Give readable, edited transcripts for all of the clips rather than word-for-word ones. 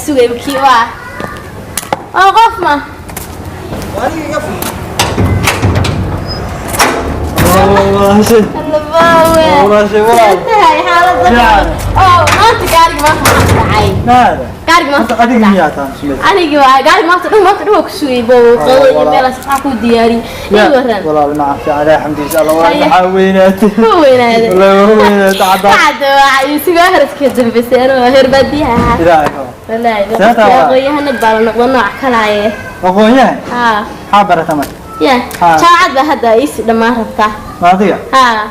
Sugay kii waa oo qof ma tahay xaaladda oo maanta gaariga maanta maxaa ku dhacay? Gaariga maanta adiga miyaa taan Sumeed? Anigi waa gaariga maanta dhan, maanta dhan waa ku sugay boo qado iyo meelaas maxaa ku diyaariyey? Ii waran. Walaal, nacam, fiican, ilaahay xamdiisa alla. Walaal, maxaa weynaatay? Ku weynaaday. Walaal, waa weynaatay cadaan. Hadda waa isuga haraska dambeysay anoo heer baadiyaha ahaa. Ilaahay ka Wallaahi. Sababta waa- Aqoonyahanad baa la noqdo nooc kalaaye. Aqoonyahan? Haa. Maxaa barata marka? Ya. Haa. Jaamacad baa hadda iisi dhammaan rabtaa. Ma adiga? Haa.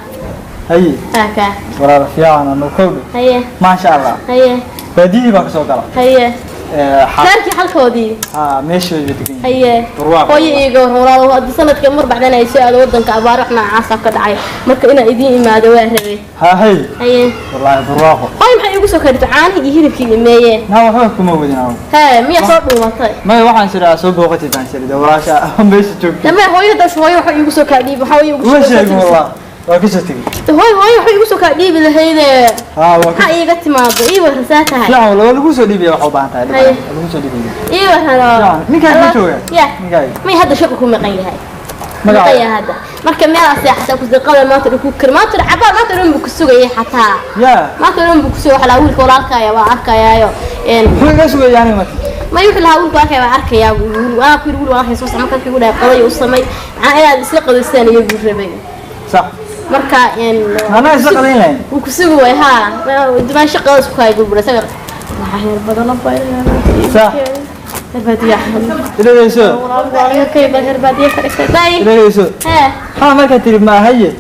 Haye. Haa kaa. Walaal, fiican anu kowdhi. Haye. Maasha Allah. Haye. Baadiyihii baa kasoo gala. Haye. Ee, Reerkii xalkoodii. Haa, meeshoodii bay degan yihiin. Haye. Barwaaqo. Hooyo iiga war walaal, hadda sanadka mar bacdan ay soo aado wadanka abaar wax noocaasa ka dhacay, marka inaan idiin imaado waa rabay. Haa, hay. Haye. Wallaahi barwaaqo. Hooyo maxay iigu soo kordhitay caanihii iyo hilibkii imeeyeen? Naa, waxba kuma wadin aw. Hee, miyaa soo dhuumatay? Maya, waxaan siraa soo booqatay baan sirida walaasha meesha joogtay. Dame hooyo dash, hooyo waxa iigu soo kaadhiibi, waxa iigu uma soo sheegin wallah, waa kasoo tegey. Hooyo, hooyo waxa iigu soo kaadhiibi lahayde. Haa, waa maxaa iiga timaado? Ii waran, saa tahay? Fiican walaal, waa lagu soo dhiibaya, waxa u baahan tahay. Haye. Waa lagu soo dhiibaya. Ii waran oo Fiican. Ninkaaga ma jooga? Ya. Ninkaaga. May, hadda shaqo ku maqan yahay. Magaca? Maqan yahay hadda. Marka meelaa seexata ku diqada maanta dhan ku kar, maanta dhan cabaar, maanta dhan buu ku sugayay xataa. Yaa. Maanta dhan buu ku sugayay, waxa lahaa wiilka walaalkaya waa arkayaayo een. Muxuu iga sugaya aniga marka? May, wuxuu lahaa wiilka walaalkaya waa arkayaa, wiil anaa ku yidhi wiil walaalkaya soo sax, marka igu dhahay qaday u samay, macnaa inaad isla qadaystaan iyo buu rabay. Sax. Marka een Anaa isla qadayn lahayn. Wuu ku sugi waay. Haa, dumaan shaqada isku kaay gurgura isaga waxaa heer badan oo Sax. Heer baadiya. Ilagayso. Walaalkay baa heer baadiya ka dhigtay day. Ilagayso. Hee. Maxaa markaa tiri ma haye?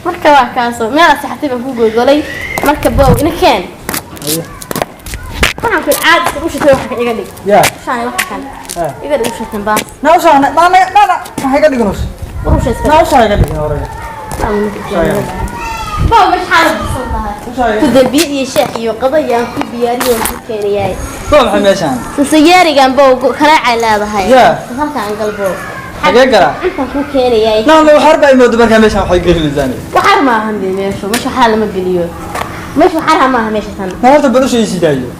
Marka waa kaasoo meel saxatay baan ku googolay marka bow ina keen. Haye. Waxaan ku caad iska ushatay waxa iga dhig. Yaa. Ushaan waxa kan Hee. iga dhig ushatan baas. Naa ushaa na na na na maxay ka dhigan us? War usha iska. Naa ushaa iga dhigin hore. Bow mesh xaalad bisan tahay. Ushaa iga. Ku dalbiye iyo shaah iyo qado iyo aan ku diyaariyo ku keenayaay. Waa maxay meeshaan? Sansayaarigan bow kanaacay leedahay. Yaa. Halkaan galbo. Xagee galaa? Intaan ku keenayaay. Naa ma waxar baa imoodo markaa meeshaan waxay gelinaysaa. Waxar maahan dee, meeshu meesha waxaa lama geliyo, meesha waxar maaha meesha tan. Naa horta bal usha ii sidaayo.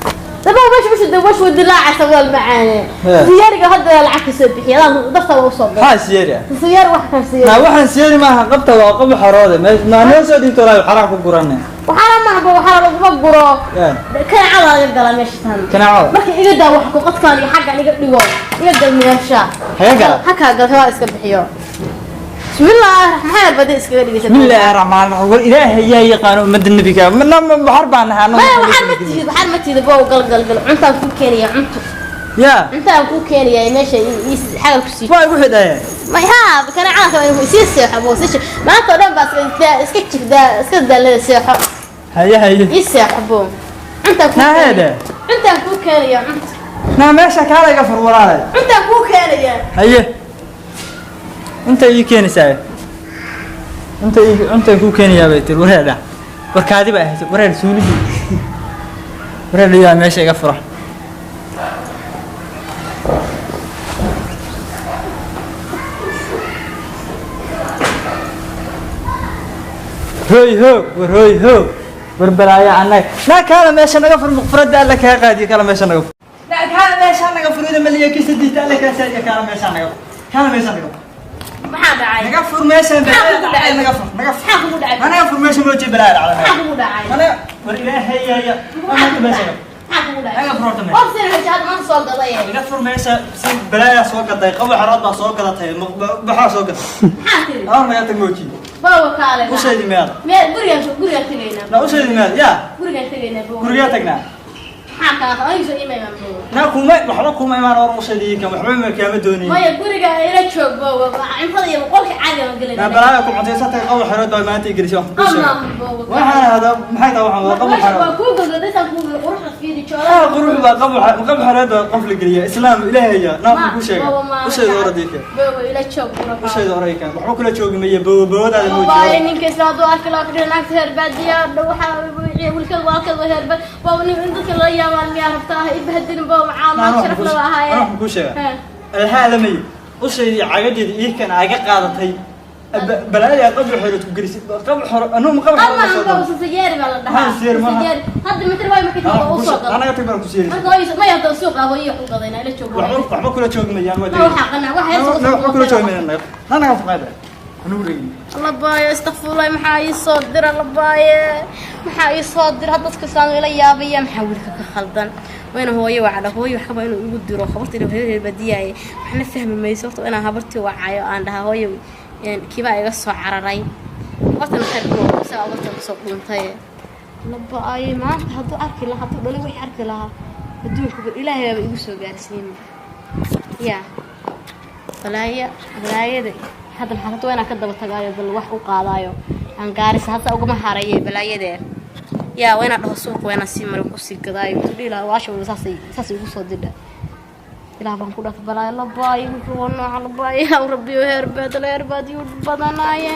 Daba meesha meesha de meesha dilaacaysa wal macaane. Hee. Siyaariga hadda lacag ka soo bixiya adaan darta waa usoo galay. Maxaa siyeeri ah? Siyaar wax kan siyaar. Naa, waxaan siyeeri maaha, qabta waa qab xaroode. Maa noo soo dhiibto walaahi xaraa ku gurane. Waxaana maaha ba, waxaana laguma guro. Yaa. Kanaacada laga galaa meesha tan. Kanaacada? Marka iga daa wax ku qodkaan iyo xaggan iga dhigo, iga gal meesha. Hagee galaa? Hakaa gal, waa iska bixiyo. Bismillaahi raxmaan badi iskaga dhigaysa. Bismillaahi raxmaani raxiim. War ilaahay yaa yaqaan ummadda nabiga. Ma ma baxar baan nahay annagu. Maya, waxaan ma tihid, waxaan ma tihid bow, gal gal gal, cuntaan ku keenaya, cunto. Yaa. Cuntaan ku keenaya meesha xaggan ku sii. Waa igu xidhayeen. Ma haa, kanaacada kama sii seexo bow, sii seexo. Maanta oo dhan baa iska jifdaa, iska daalada, seexo. Haye haye. Ii seexo bow, cuntaan ku Naa keenaya. heede. Cuntaan ku keenaya, cunto. Naa meesha kaala iga fur walaalay. Cuntaan ku keenaya. Haye. Inta ii keenaysaa. Inta ii cunta ku keenayaa bay tiri wareedha. Warkaadi baa ahayd wareer suuligii. Wareer yaa meesha iga fura. Hoy hoog, war hoy hoog. War balaaya annaga. Naa kaala meesha naga fur, muqfurada alla kaa qaadiyo, kaala meesha naga fur. Naa kaala meesha naga fur, ida maliya kisa diita alla kaa saadiyo, kaala meesha naga fur. Kaala meesha naga fur. Maxaa dhacay? Naga fur meesha. Maxaa kugu dhacay? Naga fur, naga fur. Maxaa kugu dhacay? Naga fur meesha mooji balaaya dhacday. Maxaa kugu dhacay? Anaga war ilaahay ya maanta meesha naga fur. Maxaa kugu dhacay? Naga fur horta meesha. Qof sida hesha hadda maanta soo gaday. Naga fur meesha, si balaaya soo gaday, qabo xarood baa soo gadatay, maxaa soo gadatay? Maxaa tiri? Aan naga tag mooji. Bow kaale. Usheedi meel. Meel gurigaan gurigaan tegaynaa. Na usheedi meel yaa. Gurigaan tegaynaa bow. Gurigaa tagnaa. Maxaa kaa aniga soo iimaymaan bow? Na kuma waxba kuma imaan war usheedi kan waxba ma kaama doonin. Maya, guriga ila joog bow, cuntada iyo qolka caadi aan Na gelinaa. balaaya ku cuntaysatay, qabo xarood baa maanta igelisay wax ku sheegay. Ama bow. Waxaan hada maxay tahay waxaan waa qabo Meesha xarood. waa kuu gogoday saan kuu gogoday, quruxda fiiri Ah, joolaha. qurux baa qabo qabo xarood baa qof la geliya islaam ilaahay ya na ku sheegay. Usheedi hore diika. Bow ila joog bro. Usheedi hore kan waxba kula joogi maya bow bowdaada Waayo moojiyo. Ninka isla hadduu arki lahaa kudhihi naagta heer baadiya waxaa wiilkeed walaalkeed waa heer baad waa nin in dadka lala yaabaan miyaa rabtaa ha ibahdilin bow, macaa Anaa naag sharaf laba ahaaye. waxaan kuu sheegaa. Alhaa lamay usheedi cagadeeda ii kan aga qaadatay. Balaaya qabri xoreed ku gelisay, qabri xore anuu ma qabri Ama xore soo anba doono. Sasayeeri baa la Maxaa dhahaa. sasayeeri maaha? Sasayeeri. Hadda mitir waay markii Ah, uu soo gado. Anaga tag baan ku siiyey. Marka hooyo ma yahdo suuq abo iyo wax u gadayna ila joogo. Waxba kula joogmayaan, waa Ma waxaa qanaa waxa heesa. Waxba kula joogmayaan, naga fuqaada anugu reegin. Labaayo, istakfurlah, maxaa ii soo dira? Labaaye, maxaa ii soo dira? Hadda dadka saan ila yaabaya, maxaa wiilka ka khaldan? Wayna hooyo wacdha, hooyo waxkaba inuu igu diro habarta inuu heer badiyaaye waxna fahmi mayso. Horta inaan habartii wacayo aan dhaha hooyo kiibaa iga soo cararay, horta maxay ku isaga habarta kusoo dhuntay. Labaaye, maanta hadduu arki lahaa, hadduu dhalay wixii arki lahaa adduunka, ilaahay baaba igu soo gaarsiin yaa balaaya balaayada. Hadda maxaa hadda waa inaan ka daba tagaayo, bal wax u qaadaayo aan gaarisa hadda ugama haraye balaayadee yaa waa inaan dhaho suuqa, waa inaan sii mari wax usii gadaayo. Intuu dhihi lahaa waasha wada saasay saasay igu soo didha. Ilaah baan ku dhafa balaayo. Labaayo, wuxuu waa nooca labaayo, yaa rabbiyo, heer baadala heer baadiyo badanaaye.